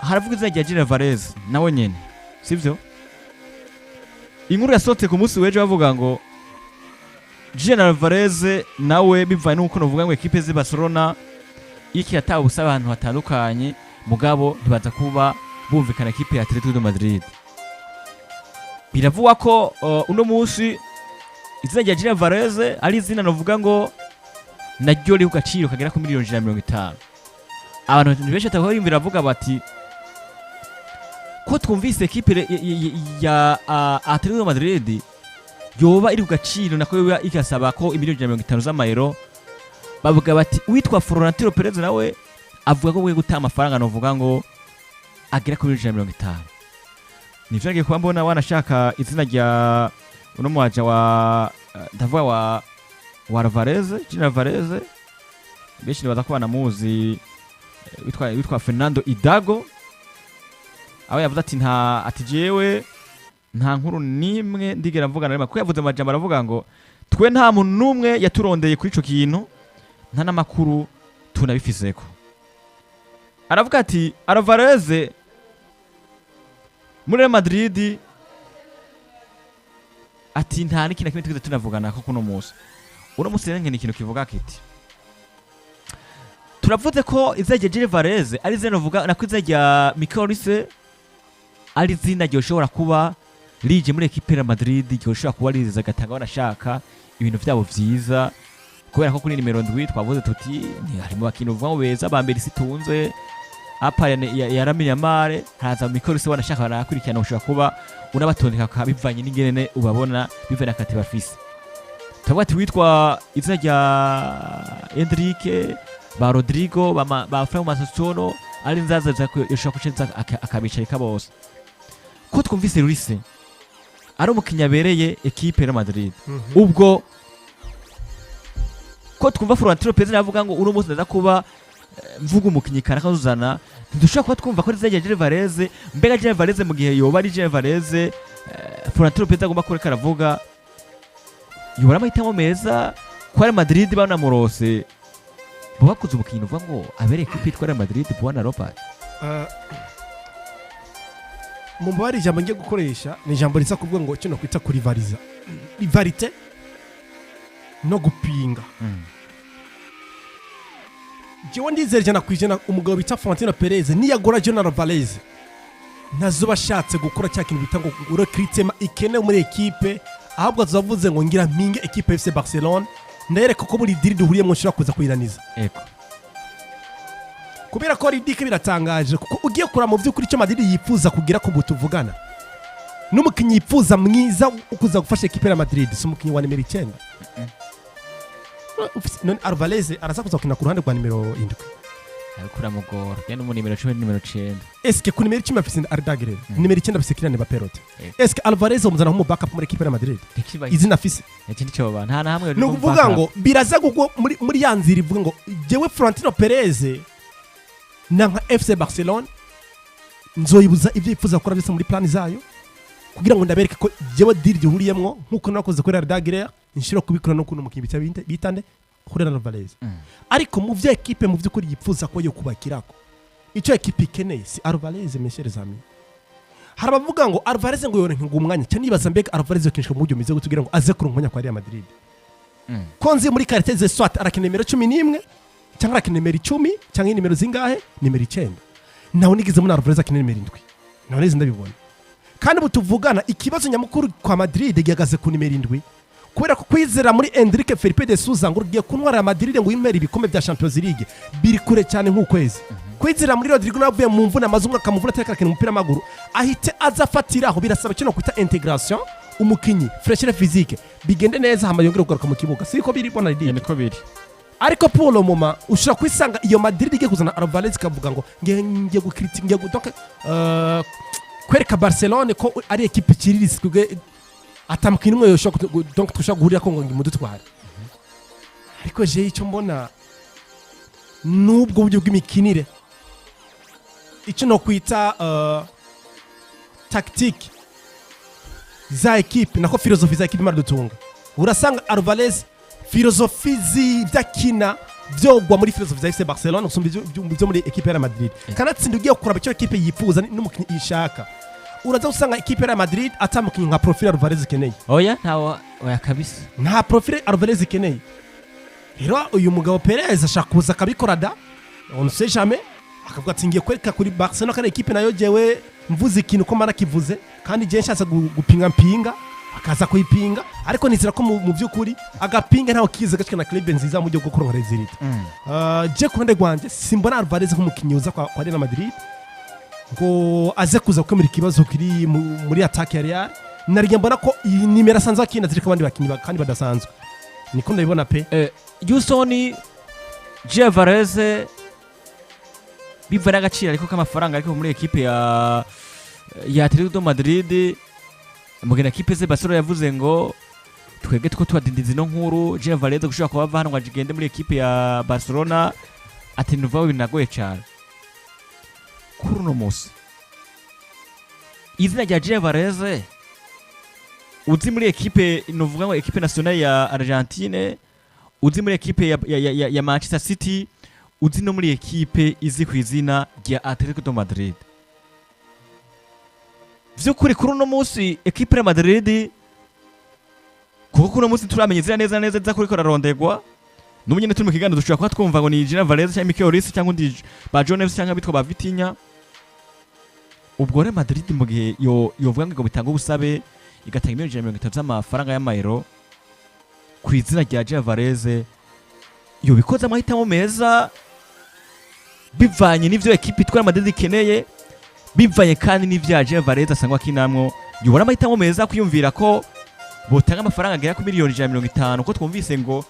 Haravuga izina rya Julian Alvarez nawe nyene, sivyo? Inkuru yasohotse ku munsi w'ejo bavuga ngo Julian Alvarez nawe, bivanye n'uko novuga ngo ekipe z'i Barcelona iki yatawe ubusa ahantu hatandukanye, mugabo ntibaza kuba bumvikana ekipe ya Atletico de Madrid. Biravugwa ko uno munsi izina rya Julian Alvarez ari izina novuga ngo naryo riri ku gaciro kagera ku miliyoni 150. Abantu benshi batakora biyumvira, bavuga bati ko twumvise ekipe ya Atletico de Madrid yoba iri ku gaciro, nako yoba igasaba ko imiliyoni 150 z'amayero. Bavuga bati uwitwa Florentino Perez nawe avuga ko bwiye gutanga amafaranga novuga ngo agera kuri miliyoni 150. Nivyo nagiye kuba mbona wanashaka izina rya uno mwaja wa ndavuga wa Alvarez, Julian Alvarez, benshi nibaza ko banamuzi, witwa Fernando Hidalgo, aho yavuze ati nta, ati jewe nta nkuru nimwe ndigera mvugana na kuko yavuze amajambo aravuga ngo twe nta muntu n'umwe yaturondeye kuri ico kintu, nta n'amakuru tunabifiseko. Aravuga ati Alvarez muri Real Madrid, ati nta n'ikintu na kimwe twigeze tunavugana ko kuno munsi. Uno munsi rero nkene ikintu kivuga kiti turavuze ko izina rya Julian Alvarez ari izina uvuga, nako izina rya Mikel Olise ari izina ryoshobora kuba rije muri ekipe ya Madrid, ryoshobora kuba riza agatanga banashaka ibintu vyabo vyiza, kubera ko kuri nimero 7 twavuze tuti ni harimo abakinyi uvuga ngo beza ba mbere isi itunze à part ya Lamine Yamal, haraza Mikel Olise, wanashaka barakurikirana, ushobora kuba unabatondeka bivanye n'ingene ubabona, bivanye na kate bafise. Turavuga ati witwa izina rya Endrick, ba Rodrigo, ba Franco Mastantuono ari nzaza yoshobora kucenza akabicarika bose. Ko twumvise Olise ari umukinnyi abereye ekipe ya Madrid, ubwo ko twumva Florentino Perez avuga ngo uno munsi ndaza kuba mvuga umukinnyi kanaka uzana, ntidushobora kuba twumva ko ari izina rya Julian Alvarez. Mbega Julian Alvarez, mu gihe yoba ari Julian Alvarez Florentino Perez agomba kureka aravuga, yobora amahitamo meza ko ari Madrid banamurose bo bakuze umukinnyi uvuga ngo abereye ekipe yitwa Real Madrid, bwana Robert? Mu mbabare, ijambo ngiye gukoresha ni ijambo riza kuvuga ngo kino kwita kurivariza, rivalité no gupinga. Jewe ndizera 100% umugabo bita Florentino Perez niyagura Julian Alvarez ntazoba ashatse gukora cya kintu bita ngo recrutement ikenewe muri ekipe, ahubwo azovuze ngo ngira mpinge ekipe FC Barcelone, ndayereka ko buri deal duhuriyemo nshobora kuza kuyinaniza. Kubera ko ridike biratangaje, kuko ugiye kureba mu by'ukuri icyo Madrid yifuza kugira ku tuvugana n'umukinnyi yifuza mwiza ukuza gufasha ekipe ya Madrid si umukinnyi wa nimero 9. None Alvarez araza kuza gukina ku ruhande rwa nimero 7? Ariko uramugora genda mu nimero 10, nimero 9. Eske ku nimero 10 afise Arda Güler, nimero 9 afise Kylian Mbappé? Eske Alvarez umuzana nk'umu backup muri ekipe ya Madrid? Ntikiba Izina afise ikindi cyoba nta na hamwe. Ni ukuvuga ngo biraza kugwa muri ya nzira ivuga ngo jewe Florentino Perez na nka FC Barcelone nzoyibuza ibyo yifuza gukora byose muri plan zayo, kugira ngo ndabereke ko jewe deal gihuriyemwo nkuko nakoze kuri Arda Güler nshobora kubikora no kuno mukinnyi bita nde, Julian Alvarez. Ariko mu byo ekipe mu by'ukuri yifuza ko yo kubakirako, icyo ekipe ikeneye si Alvarez. Mes chers amis, hari abavuga ngo Alvarez ngo yoronke ngo umwanya cyane. Nibaza mbega Alvarez yokinishwa mu buryo bumeze gute kugira ngo aze kuronka umwanya kwa Real Madrid? Ko nzi muri qualité ze, soit arakina nimero 11 cyangwa arakina nimero 10 cyangwa nimero zingahe, nimero 9. Nawe nigeze muri Alvarez akina nimero 7, nawe nigeze ndabibona. Kandi ubu tuvugana ikibazo nyamukuru kwa Madrid gihagaze ku nimero 7, kubera ko kwizera muri Endrick Felipe de Souza ngo ugiye kuntwara Madrid ngo wimpere ibikombe bya Champions League biri kure cyane nk'ukwezi. Kwizera muri Rodrigo nawe avuye mu mvune, amaze umwaka mu mvune atariko arakina umupira w'amaguru, ahite aza afatiraho, birasaba kino kwita intégration, umukinyi fraîcheur physique bigende neza, hama yongere kugaruka mu kibuga. Siko biri bona Lidike? Niko biri. Ariko pour le moment ushobora kwisanga iyo Madrid igiye kuzana Alvarez ikavuga ngo ngiye gukriti ngiye donc kwereka Barcelone ko ari ekipe iciriritse, atamukinyi umwe yoshobora donc tushobora guhurira ko ngo mudutware. Ariko je icyo mbona nubwo buryo bw'imikinire, icyo no kwita tactique za ekipe, nako philosophie za ekipe imara dutunga, urasanga Alvarez philosophie z'ibyo akina vyogwa muri philosophie za FC Barcelona gusumba ivyo muri équipe ya Real Madrid. Kanatsinda ugiye kuraba icyo équipe yifuza n'umukinyi ishaka, uraza usanga équipe ya Real Madrid atamukinyi nka profil Alvarez ikeneye. Oya, ntawe, oya kabisa. Nta profil Alvarez ikeneye. Rero uyu mugabo Perez ashaka kuza akabikora da, on ne sait jamais, akavuga ati ngiye kwereka kuri Barcelona kandi équipe nayo jewe mvuze ikintu ko mara kivuze, kandi je nshatse gupinga mpinga, akaza kuyipinga. Ariko nizera ko mu by'ukuri agapinga ntawe kize gacika na club nziza mu buryo bwo kuronka résultat. Je ku ruhande rwanje simbona Alvarez nk'umukinnyi uza kwa Real Madrid ngo aze kuza gukemura ikibazo kiri muri attaque ya Real. Nariye mbona ko iyi nimero asanzwe akina ziriko abandi bakinnyi kandi badasanzwe, niko ndabibona pe. Houston, Alvarez biva n'agaciro ariko k'amafaranga, ariko muri ekipe ya Atletico de Madrid, mugena ekipe ze Barcelona yavuze ngo twebwe two tubadindiza ino nkuru. Alvarez gushobora kuba ava hano ngo agende muri ekipe ya Barcelona, ati nuvaho binagoye cyane. Kuri uno munsi izina rya Alvarez uzi muri ekipe, nuvuga ngo équipe nationale ya Argentine, uzi muri ekipe ya Manchester City, uzi no muri ekipe izi ku izina rya Atletico de Madrid, vy'ukuri kuri uno munsi ekipe ya Madrid, kuko kuri uno munsi turamenya izina neza neza iza kuriko rarondegwa. N'ubu nyene turi mu kiganiro dushobora kuba twumva ngo ni Julian Alvarez cyangwa Mikel Olise cyangwa undi ba John Neves cyangwa bitwa ba Vitinha. Ubwo rero Madrid mu gihe yo yovuga ngo bitanga ubusabe, igatanga miliyoni 130 z'amafaranga y'amayero ku izina rya Julian Alvarez, yobikoze amahitamo meza bivanye n'ivyo ekipe itwara Madrid ikeneye, bivanye kandi n'ivya Julian Alvarez asanzwe akinamwo. Yobora amahitamo meza kwiyumvira ko botanga amafaranga agera ku miliyoni 150, ko twumvise ngo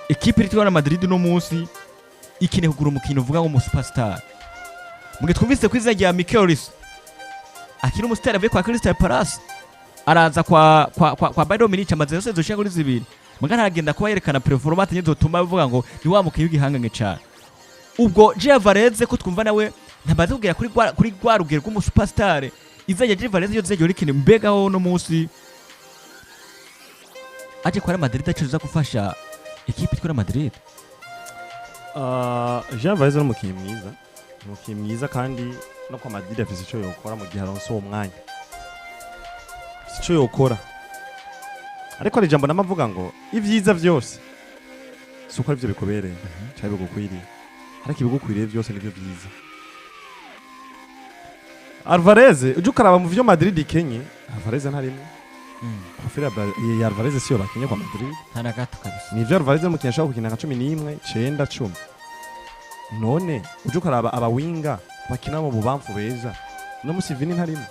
ekipe itwara Madrid no munsi ikeneye kugura umukino uvuga ngo umu superstar, mu gihe twumvise ko izina rya Mikel Olise akiri umusitari avuye kwa Crystal Palace araza kwa Bayern Munich, amaze yose zoshika kuri zibiri, muga ntaragenda kuba yerekana performance nyine zotuma bavuga ngo ni wa mukinyi w'igihangange cyane. Ubwo Julian Alvarez ko twumva nawe ntamaze kugera kuri rwa rugero rw'umu superstar, izajya Julian Alvarez yo zizajya rikene mbega ho no munsi aje kwa Real Madrid acuza gufasha ekipe itwara Madrid? Jean Alvarez ni umukinnyi mwiza, umukinnyi mwiza, kandi no kwa Madrid afise ico yokora mu gihe aronse uwo mwanya, afise ico yokora. Ariko hari ijambo namavuga ngo ivyiza vyose si uko arivyo bikubereye canke bigukwiriye, ariko ibigukwiriye vyose nivyo vyiza. Alvarez uje ukaraba mu vyo Madrid ikenye, Alvarez ntarimwo. Profil ya Alvarez siyo bakenye kwa Madrid. Nta na gato kabisa. Nivyo, Alvarez umukinnyi ashobora gukina nka 11, 9, 10. None uje ukaraba abawinga bakina mu bubamfu beza no musi, Vini ntarimo.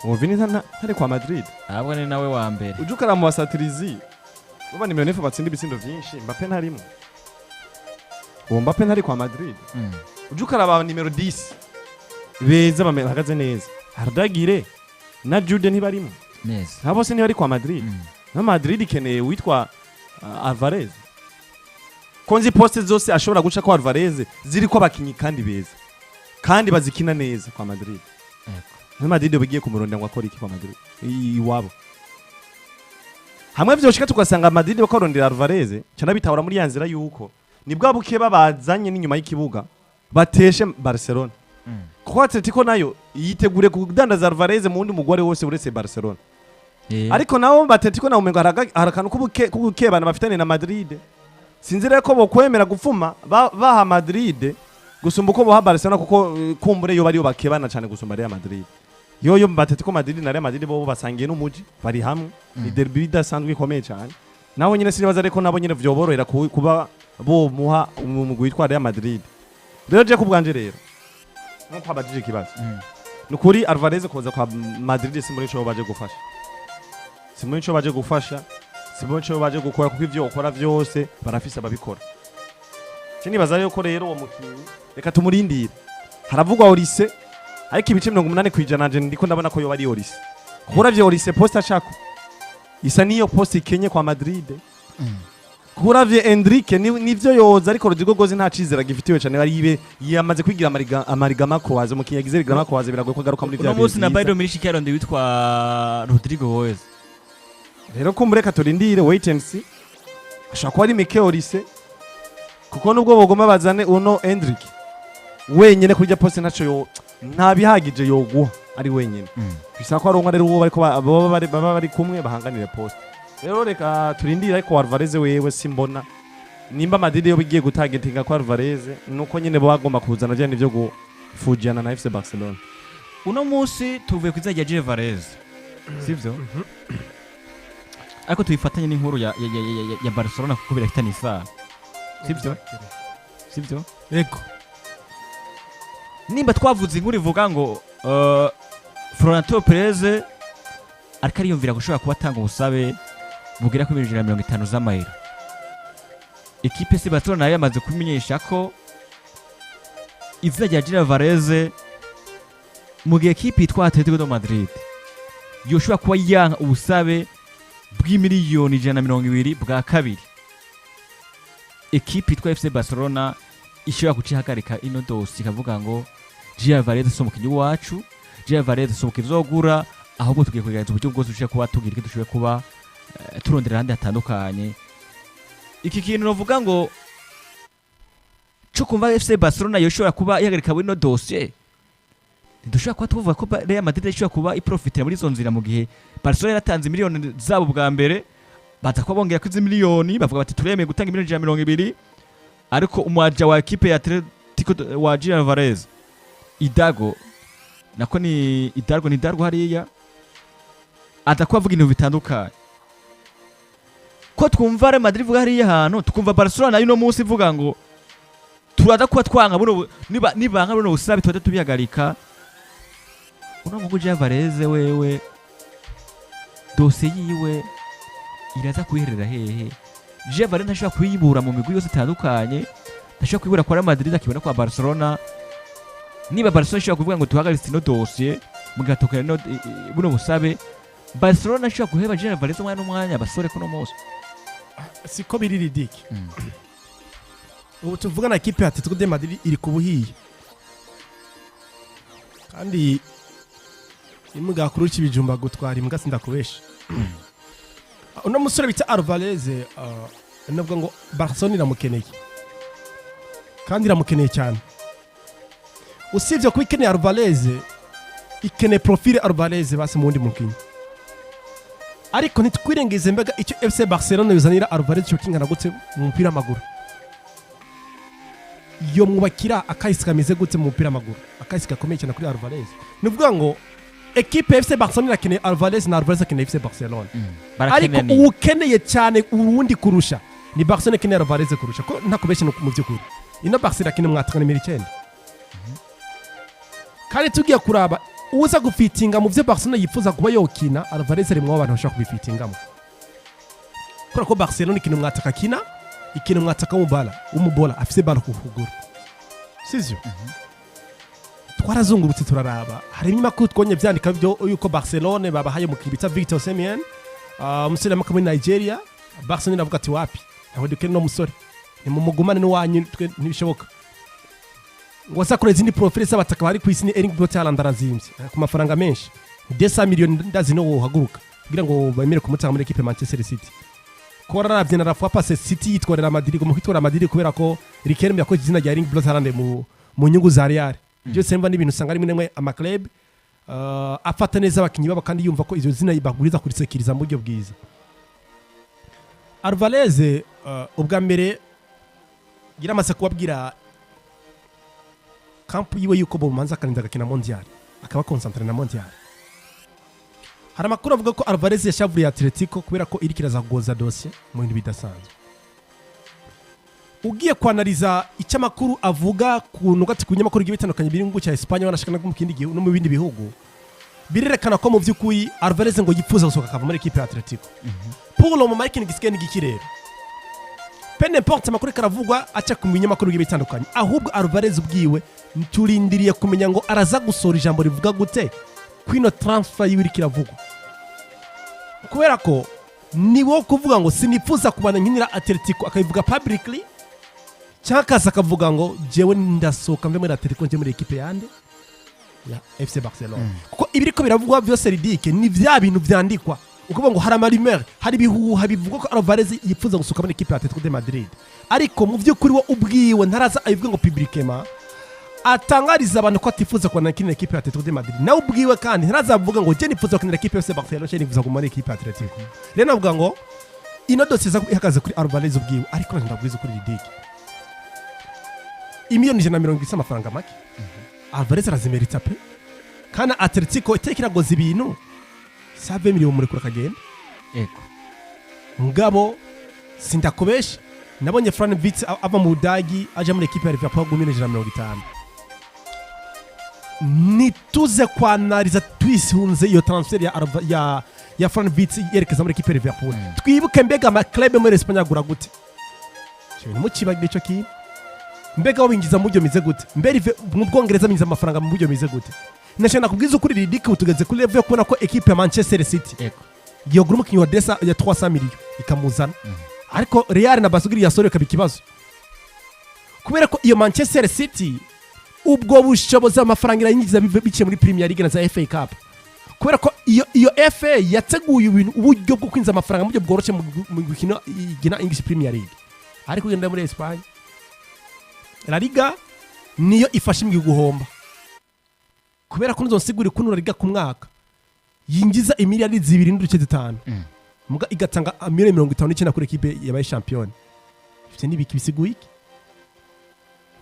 Uwo Vini ntari kwa Madrid. Ahubwo ni nawe wa mbere. Uje ukaraba mu basatirizi baba nimero 9 batsinda ibitsindo vyinshi, Mbappe ntarimo. Uwo Mbappe ntari kwa Madrid. Uje ukaraba nimero 10 beza bahagaze neza, Arda Güler na Jude ntibarimo. Neza. Nabo bose ntibari kwa Madrid. Na Madrid ikeneye witwa Alvarez, ko nzi poste zose ashobora guca ko Alvarez ziriko abakinyi kandi beza kandi bazikina neza kwa Madrid. Na Madrid bigiye kumurondera ngo akore iki kwa Madrid iwabo? Hamwe vyoshika tugasanga Madrid bakarondera Alvarez, cyane bitahura muri ya nzira yuko ni bwa buke babazanye n'inyuma y'ikibuga bateshe Barcelona, kuko Atletico nayo yitegure kudandaza Alvarez mu wundi mugore wose uretse Barcelona. Ariko nabo Atletico na umengo hari akantu k'ubukebana bafitanye na Madrid. Sinzi rero ko bokwemera gupfuma baha Madrid gusumba uko boha Barcelona, kuko kumbure yo bariyo bakebana cyane gusumba Real Madrid. Yoyo Atletico Madrid na Real Madrid bo basangiye n'umuji, bari hamwe, ni derby idasanzwe ikomeye cyane. Naho nyine sinibaza, ariko nabo nyine vyoborohera kuba bomuha umugwi witwa Real Madrid. Rero je kubwanje rero, nkuko abajije ikibazo, nukuri Alvarez koza kwa Madrid si muri ico baje gufasha, si muri ico baje gufasha, si muri ico baje gukora, kuko ivyo ukora vyose barafise ababikora. Nibaza yuko rero uwo mukinyi reka tumurindire. Haravugwa Olise, ariko ibice 80% nje ndiko ndabona ko yoba ari Olise, kuko uravye Olise poste ashaka isa niyo poste ikenye kwa Madrid. Kuko uravye Endrick nivyo yoza, ariko Rodrygo Goes nta cizera gifitiwe cane, ari ibe yamaze kwigira amarigama kowaze. Umukinyi yagize rigama kowaze biragoye ko agaruka muri vya Uno munsi na bihe vyiza. Bayern Munich yaronde witwa Rodrygo Goes. Rero ko mureka turindire, wait and see. Ashobora kuba ari Mikel Olise. Kuko nubwo bogoma bazane uno Endrick wenyene kurya poste, ntaco yo, nta bihagije yoguha ari wenyene. Bisaba ko aronka rero uwo bariko baba bari kumwe bahanganire poste. Rero reka turindire, ariko Alvarez wewe simbona nimba Madrid yo bigiye gutagetinga ko Alvarez, nuko nyene bo bagomba kuzana vya nivyo gufujana na FC Barcelona. Uno munsi tuvuye ku izina rya Julian Alvarez, sivyo? Ariko tubifatanye n'inkuru ya Barcelona kuko birafitanye isano, sivyo? Sivyo? Yego. Nimba twavuze inkuru ivuga ngo Florentino Perez ariko ariyumvira gushobora kuba atanga ubusabe bugera kuri 150 miliyoni z'amayero, ekipe FC Barcelona nayo yamaze kumenyesha ko izina rya Julian Alvarez, mu gihe ekipe yitwa Atletico de Madrid yoshobora kuba yanka ubusabe bw'imiliyoni 120 bwa kabiri, ekipe yitwa FC Barcelona ishobora guca ihagarika ino dossier, ikavuga ngo Julian Alvarez si umukinnyi wacu, Julian Alvarez si umukinnyi uzogura, ahubwo tugiye kugerageza uburyo bwose dushobora kuba tugira icyo dushoboye kuba turondera ahandi hatandukanye. Iki kintu novuga ngo cyo kumva FC Barcelona yoshobora kuba ihagarika ino dossier, ntidushobora kuba tuvuga ko Real Madrid ishobora kuba iprofitira muri izo nzira, mu gihe Barcelona yaratanze miliyoni zabo bwa mbere, baza kuba bongera ko izi miliyoni, bavuga bati turemeye gutanga miliyoni 120, ariko umwaja wa ekipe ya Atletico wa Julian Alvarez, Idago, nako ni Idargo, ni Idargo hariya, aza kuba avuga ibintu bitandukanye. Ko twumva Real Madrid ivuga hariya hantu, tukumva Barcelona nayo uno munsi ivuga ngo turaza kuba twanga buno niba nibanga buno busabe tuba tubihagarika. Uno mugu Julian Alvarez wewe, dossier yiwe iraza kuyiherera hehe? Julian Alvarez ntashobora kuyibura mu migwi yose itandukanye, ntashobora kuyibura kwa Real Madrid, akibona kwa Barcelona. Niba Barcelona ishobora kuvuga ngo tuhagaritse ino dossier mugatokera ino buno busabe, Barcelona ishobora guheba Julian Alvarez umwanya n'umwanya, basore, kuno munsi. Siko biri ridiki. Ubu tuvugana, ekipe ya Atletico de Madrid iri ku buhiye, kandi imbwa kuruca ibijumba gutwara imbwa, sindakubesha. Uno musore bita Alvarez, navuga ngo Barcelona iramukeneye, kandi iramukeneye cyane. Usibye kuba ikeneye Alvarez, ikeneye profile Alvarez basi mu wundi mukinnyi, ariko ntitwirengize mbega icyo FC Barcelona bizanira Alvarez cyo kingana gute mu mupira w'amaguru, yo mwubakira akahise kameze gute mu mupira w'amaguru, akahise gakomeye cyane kuri Alvarez. Ni ukuvuga ngo ekipe ya FC Barcelona irakeneye Alvarez na Alvarez akeneye FC Barcelona, ariko Barakeneye. uwukeneye cyane uwundi kurusha ni Barcelona ikeneye Alvarez kurusha, ko ntakubeshye. Mu by'ukuri ino Barcelona irakeneye umwataka nimero 9, kandi tugiye kuraba uza gufitinga mu byo Barcelona yifuza kuba yokina, Alvarez ari mu bantu bashobora kubifitingamo, kubera ko Barcelona ikintu umwataka akina, ikintu umwataka w'umubala w'umubola afise ballon ku kuguru, sivyo? Twarazungurutse turaraba, hari ibinyamakuru twonye vyandika byo yuko Barcelone babahaye umukinnyi bita Victor Osimhen, umusore yamuka muri Nigeria. Barcelona iravuga ati wapi, ntabwo dukeneye uno musore, nimumugumane n'uwanyu, twe ntibishoboka. Ngo asakure izindi profile z'abataka bari ku isi, ni Erling Braut Haaland, arazimvye ku mafaranga menshi, 200 miliyoni, ndazi no wohaguruka kugira ngo bemere kumutanga muri equipe Manchester City. Ko wararavye na la fois passée, City yitwarira Madrid, igomba kwitwara Madrid kubera ko Riquelme yakoze izina rya Erling Braut Haaland mu nyungu za Real. Byose mva n'ibintu usanga rimwe na rimwe ama club afata neza abakinyi babo, kandi yumva ko izo zina baguriza kurisekiriza mu buryo bwiza. Alvarez, ubwa mbere yaramaze kubabwira camp yiwe yuko bomanza akarinda agakina Mondial, akaba concentré na Mondial. Hari amakuru avuga ko Alvarez yashavuriye Atletico kubera ko iriko iraza kugoza dossier mu bintu bidasanzwe. Ugiye kwanariza icyo amakuru avuga ku nugati ku binyamakuru bigiye bitandukanye biri mu gihugu cya Espagne, banashaka no mu kindi gihugu no mu bindi bihugu, birerekana ko mu by'ukuri Alvarez ngo yifuza gusohoka akava muri equipe ya Atletico pour le moment. Ikintu gisigaye ni giki rero? Peu n'importe amakuru karavugwa aca ku binyamakuru bigiye bitandukanye, ahubwo Alvarez ubwiwe turindiriye kumenya ngo araza gusohora ijambo rivuga gute kwino transfer yiwe iriko iravugwa, kubera ko ni wo kuvuga ngo sinifuza kubana nkinira Atletico, akabivuga publicly, cyangwa akaza akavuga ngo jewe ndasohoka mve muri Atletico nje muri equipe yande ya FC Barcelona. Kuko ibiriko biravugwa byose ridike ni vya bintu vyandikwa. Ukuvuga ngo hari ama rumeurs, hari ibihuha bivuga ko Alvarez yifuza gusohoka muri ekipe ya Atletico de Madrid, ariko mu by'ukuri we ubwiwe ntaraza abivuga ngo publiquement atangariza abantu ko atifuza kubona akinira ekipe ya Atletico de Madrid. Nawe ubwiwe kandi ntarazavuga ngo je nifuza gukinira ekipe ya FC Barcelona cyangwa nifuza kuguma muri ekipe ya Atletico. Rero navuga ngo ino dosiye iza ihagaze kuri Alvarez ubwiwe, ariko ndabwiza kuri Ridike, 170 miliyoni amafaranga make, Alvarez arazimerita pe. Kandi Atletico iteka iragoza ibintu, 120 miliyoni murekura akagenda. Ngabo sindakubesha, nabonye Fran Vitz ava mu Budagi aja muri ekipe ya Liverpool ku 150 miliyoni. Nituze kwanariza twisunze iyo transfer ya Fran Vitz yerekeza muri ekipe ya Liverpool. Twibuke mbega ama club muri Espagne agura gute? Icyo bintu mukibagire ico kintu. Mbega bo binjiza mu buryo bimeze gute? Mbere mu Bwongereza binjiza amafaranga mu buryo bimeze gute? Nashaka nakubwiza ukuri, Ridike, ubu tugeze kuri level yo kubona ko ekipe ya Manchester City yogura umukinnyi wa desa ya 300 millions ikamuzana, ariko Real na Barcelona yasore ikaba ikibazo, kubera ko iyo Manchester City ubwo bushobozi amafaranga irayinjiza biciye muri Premier League na za FA Cup, kubera ko iyo FA yateguye ibintu, uburyo bwo kwinjiza amafaranga mu buryo bworoshye mu gukina igina English Premier League. Ariko ugenda muri Espagne, La Liga niyo ifasha imigwi guhomba, kubera ko nzonsigura ukuntu La Liga ku mwaka yinjiza 2.5 miliyari muga igatanga 59 miliyoni kuri ekipe yabaye championne. Ifite n'ibiki bisiguye iki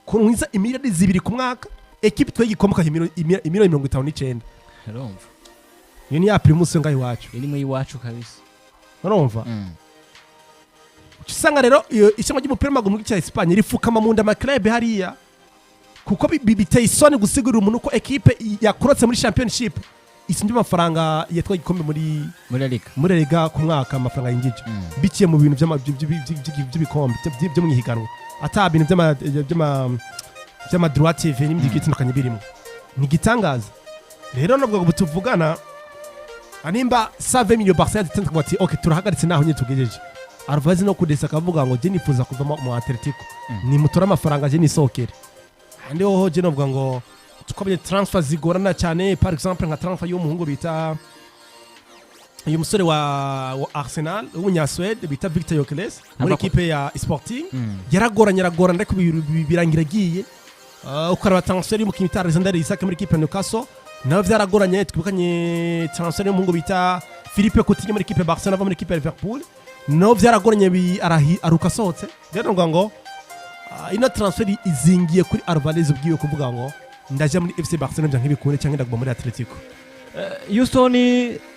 kuntu winjiza 2 miliyari ku mwaka, ekipe itwaye igikombe ukaha 59 miliyoni? Urumva. Iyo ni ya Primus yo ngaho iwacu. Iyo ni imwe y'iwacu kabisa. Urumva, uca usanga rero iyo ishami ry'umupira w'amaguru mu gihugu cya Espagne rifukama mu nda ama club hariya, kuko biteye isoni gusigurira umuntu ko ekipe yakorotse muri championship isumbye amafaranga yatwaye igikombe muri muri Liga. Muri Liga ku mwaka amafaranga yinjije biciye mu bintu by'ibikombe byo mu ihiganwa, ata bintu by'ama droit TV n'ibindi bigiye bitandukanye birimo. Ni igitangaza rero nubwo ubu tuvugana nimba 120 millions Barca yazitanze ngo ati ok, turahagaritse naho nyine tugejeje, Alvarez no kudesa akavuga ngo je nifuza kuva mu Atletico, nimutora amafaranga je nisohokere. Ahandi hoho je novuga ngo twabonye transfer zigorana cyane, par exemple nka transfer y'umuhungu bita uyu musore wa Arsenal w'umunyaswede bita Victor Gyökeres muri ekipe ya Sporting. Yaragoranye, aragorana, ariko birangira agiye. Ukaraba transfer y'umukinnyi bita Alexander Isak muri ekipe ya Newcastle, nawe byaragoranye. Twibukanye transfer y'umuhungu bita Philippe Coutinho muri ekipe ya Barcelona ava muri ekipe ya Liverpool, nawe byaragoranye, aruka asohotse. Rero ngo ino transfer izingiye kuri Alvarez ubwiwe kuvuga ngo ndaja muri FC Barcelona bya nk'ibikunde cyangwa ndaguma muri Atletico. Houston,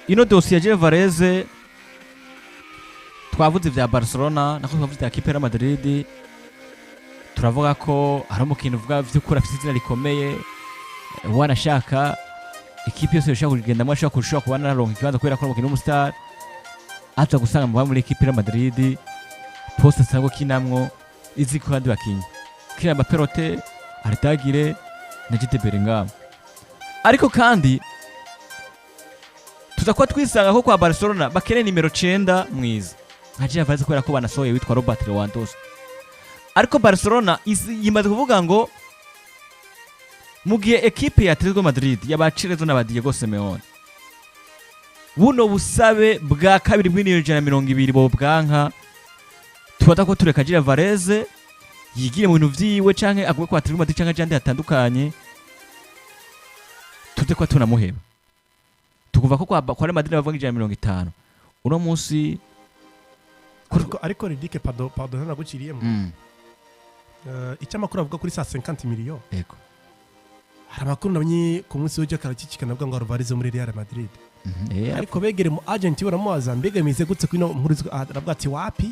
ino dosiye ya Alvarez, twavuze vya Barcelona, nako twavuze vya kipe ya Madrid, turavuga ko hari umukinnyi uvuga vy'ukuri afite izina rikomeye, wanashaka ikipe yose yoshobora kugendamo, ashobora kushobora kuba naronka ikibanza kubera ko ari umukinnyi w'umu star, aza gusanga mu muri ekipe ya Madrid poste asanzwe kinamwo izi ku bandi bakinyi Kylian Mbappé, Rote Arda Güler na Jude Bellingham. Ariko kandi tuza kuba twisanga ko kwa Barcelona bakeneye nimero 9 mwiza nka Julian Alvarez, kubera ko banasohoye witwa Robert Lewandowski. Ariko Barcelona yimaze kuvuga ngo mu gihe ekipe ya Atletico Madrid yabacirezo na ba Diego Simeone buno busabe bwa kabiri bw'120 miliyoni bo bwanka, tubata ko tureka Julian Alvarez yigire mu bintu vyiwe canke agume kwa Atletico Madrid canke ajandi hatandukanye, tuze kuba tunamuheba. Tukumva ko kwa Real Madrid bavuga 150 uno munsi. Ariko Ridike, pardon, pardon ntaguciriyemo. Icyo amakuru avuga kuri 150 millions, hari amakuru nabonye ku munsi w'ejo karakikikana avuga ngo Alvarez muri Real Madrid. Ariko begere mu agent we baramubaza mbega bimeze gute kuri ino nkuru, aravuga ati wapi,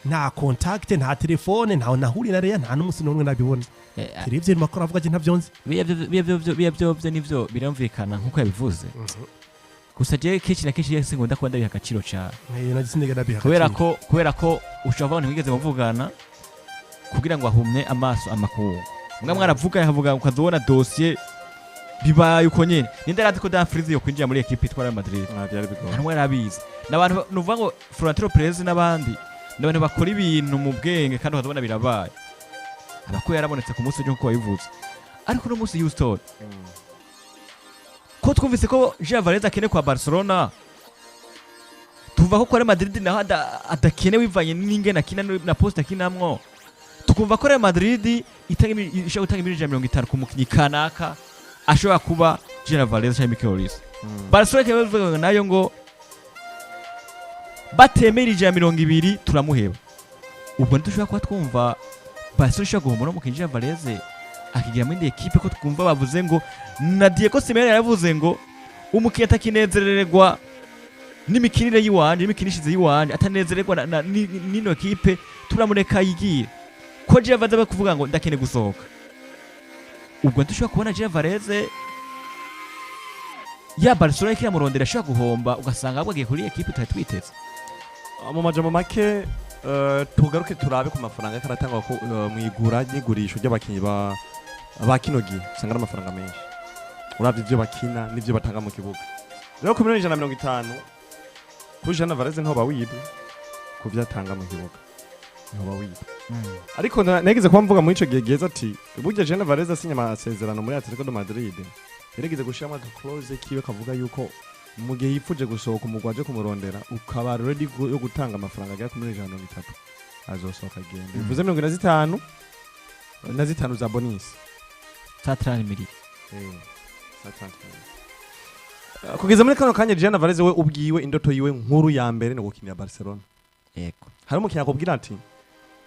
nta contact, nta telefone, ntawe nahuriye na Real, nta n'umunsi n'umwe nabibona. Rero ivyo makuru avuga ati ntabyo nzi. Biya byo nivyo birumvikana nkuko yabivuze, gusa je kenshi na kenshi yese ngunda kuba ndabiha agaciro cyane. Nagize sinigera ndabiha kubera agaciro. Kubera ko ushobora kuvuga ntiwigeze muvugana kugira ngo ahumye amaso amakungu, mwa mwaravuga yahavuga ukazobona dosiye bibaye uko nyene. Ninde arazi ko Dumfries yo kwinjira muri ekipe itwara Real Madrid? Ah, byari bigoye. Nta n'umwe yarabizi. N'abantu nuvuga ngo Florentino Perez n'abandi n'abantu bakora ibintu mu bwenge kandi ukazobona birabaye. Abako yarabonetse ku munsi w'ejo nkuko wabivuze. Ariko uno munsi, Houston, ko twumvise ko Julian Alvarez akeneye kwa Barcelona, Tukumva ko Real Madrid naho adakenewe bivanye n'ingene akina na poste akinamwo. Tukumva ko Real Madrid itanga ishobora gutanga 150 miliyoni ku mukinyi kanaka ashobora kuba Julian Alvarez cyangwa Mikel Olise. Barcelona ikaba ivuga nayo ngo batemera 120 turamuheba. Ubwo ntidushobora kuba twumva Barcelona ishobora guhomba no mukinyi Julian Alvarez akigira muri indi ekipe, ko twumva bavuze ngo na Diego Simeone yaravuze ngo umukinyi atakinezererwa n'imikinire y'iwanje, n'imikinishirize y'iwanje, atanezererwa n'ino ekipe, turamureka yigire. Ko Julian Alvarez aba kuvuga ngo ndakeneye gusohoka, ubwo ntidushobora kubona Julian Alvarez ya Barcelona ikiramurondera ashobora guhomba, ugasanga ahubwo agiye kuri ekipe tutari twiteze. Mu majambo make, tugaruke turabe ku mafaranga ariko aratangwa ko mu igura n'igurisho ry'abakinyi ba kino gihe, usanga ari amafaranga menshi uravye ivyo bakina n'ivyo batanga mu kibuga. Rero ku 150 miliyoni kuri Julian Alvarez ntihoba wibwe, ku vyo atanga mu kibuga ntihoba wibwe. Ariko nageze kuba mvuga muri ico gihe geza ati burya Julian Alvarez asinya amasezerano muri Atletico de Madrid yarigeze gushiramo aka clause kiwe kavuga yuko mu gihe yipfuje gusohoka umugwi aje kumurondera ukaba ready yo gutanga amafaranga agera ku 130 miliyoni azosohoka agenda. Bivuze 45 za bonus. 30 miliyoni. Za 30 million. Kugeza muri kano kanya Julian Alvarez we ubwiwe indoto yiwe nkuru ya mbere ni gukinira Barcelona. Hari umukinnyi akubwira ati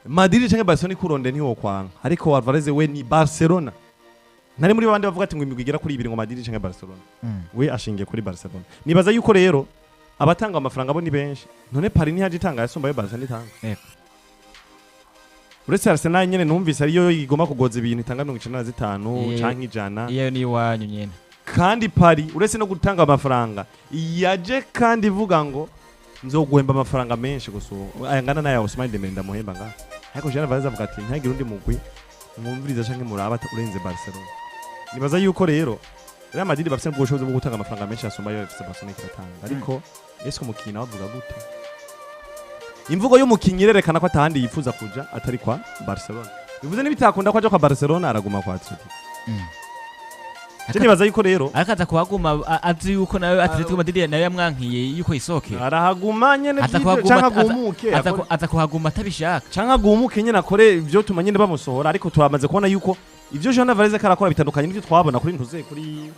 Madrid canke Barcelona ikurondeye ntiwokwanga, ariko Alvarez we ni Barcelona. Ntari muri babandi bavuga ati ngo imigwi igera kuri ibiri, ngo Madrid canke Barcelona. We ashingiye kuri Barcelona. Nibaza yuko rero abatanga amafaranga bo ni benshi. None Paris ntiyaje itanga yasumba yo Barcelona itanga? Uretse Arsenal nyene numvise ariyo igomba kugoza ibintu itanga 95 canke 100. Iyo ni iwanyu nyene. Kandi Paris uretse no gutanga amafaranga yaje kandi ivuga ngo nzoguhemba amafaranga menshi gusumba ayangana n'aya Ousmane Dembele ndamuhemba ngaha. Ariko Julian Alvarez avuga ati ntihagire undi mugwi mwumviriza canke muraba urenze Barcelona. Nibaza yuko rero Real Madrid bafise ubushobozi bwo gutanga amafaranga menshi asumba ayo FC Barcelona iratanga. Ariko ese umukinyi nawe avuga gute? Imvugo y'umukinyi irerekana ko atahandi yifuza kuja atari kwa Barcelona. Bivuze nibitakunda ko aja kwa Barcelona araguma kwa Atletico. Je nibaza yuko rero ariko aza kuhaguma azi yuko nawe Atletico Madrid nawe yamwankiye yuko yisohokera. Arahaguma nyene Aza vy'ivyo kuhaguma canke agumuke aza kuhaguma atabishaka. Canke agumuke nyene akore ivyo tuma nyene bamusohora. Ariko turamaze kubona yuko ivyo Julian Alvarez karakora bitandukanye n'ivyo twabona kuri ntuze kuri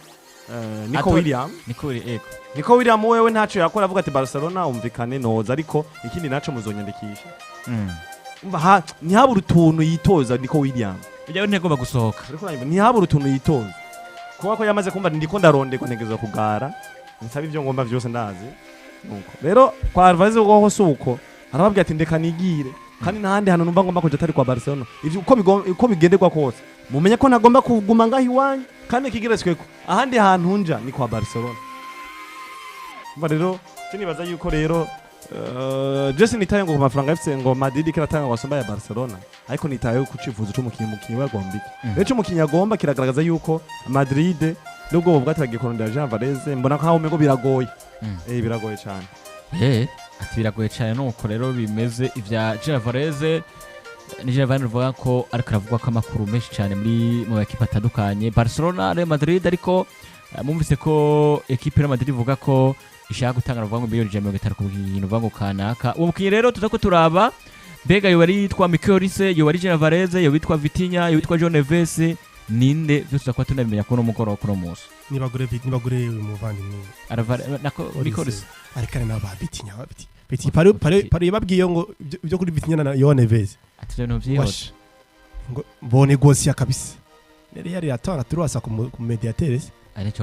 Nico William. Niko ego. Nico William wewe ntaco yakora, avuga ati Barcelona umvikane noza, ariko ikindi naco muzonyandikisha. Umva ntihabura utuntu yitoza Nico William. Ujya ntagomba gusohoka. Ariko uranyumva, ntihabura utuntu yitoza kuba ko yamaze kumva ndiko ndarondegwa ntegerezwa kugara nsaba ibyo ngomba vyose ndazi. Nuko rero kwa Alvarez woho si uko, arababwira ati ndeka nigire kandi ntahandi hantu numva ngomba kuja atari kwa Barcelona. Ivyo uko bigenderwa kose mumenye ko ntagomba kuguma ngaho iwanyu, kandi kigeretsweko ahandi hantu nja ni kwa Barcelona. Umva rero je nibaza yuko rero je sinitaye ngo ku mafaranga FC ngo Madrid kiratanga ngo asumba ya Barcelona, ariko nitaye ku cifuzo c'umukinyi. Umukinyi we agomba iki? Rero ico umukinyi agomba kiragaragaza yuko Madrid nubwo buvuga ati bagiye kurondera Julian Alvarez, mbona nkaho umengo biragoye. Biragoye cyane. Ati biragoye cyane. Nuko rero bimeze ivya Julian Alvarez. Ni Julian Alvarez uvuga ko ariko aravugwa ko amakuru menshi cyane muri mu makipe atandukanye, Barcelona, Real Madrid. Ariko mumvise ko ekipe ya Real Madrid ivuga ko ishaka gutanga ruvuga ngo 150 miliyoni ku mukinyi uvuga ngo kanaka. Uwo mukinyi rero tuza ko turaba mbega yoba ari yitwa Mikel Olise, yoba ari Julian Alvarez, yoba yitwa Vitinha, yoba yitwa João Neves, ninde? Byose tuza kuba tunabimenya kuri uno mugoroba, kuri uno munsi. Nibagure uyu muvandimwe. Alvarez nako Mikel Olise. Ariko nabo ba Vitinha Biti pari yababwiye ngo ibyo kuri Vitinha na João Neves. Ati ibintu byihuse. Wash. Ngo bo negosia kabisa. Yari yatanga turasa ku mediateur. Ari cyo.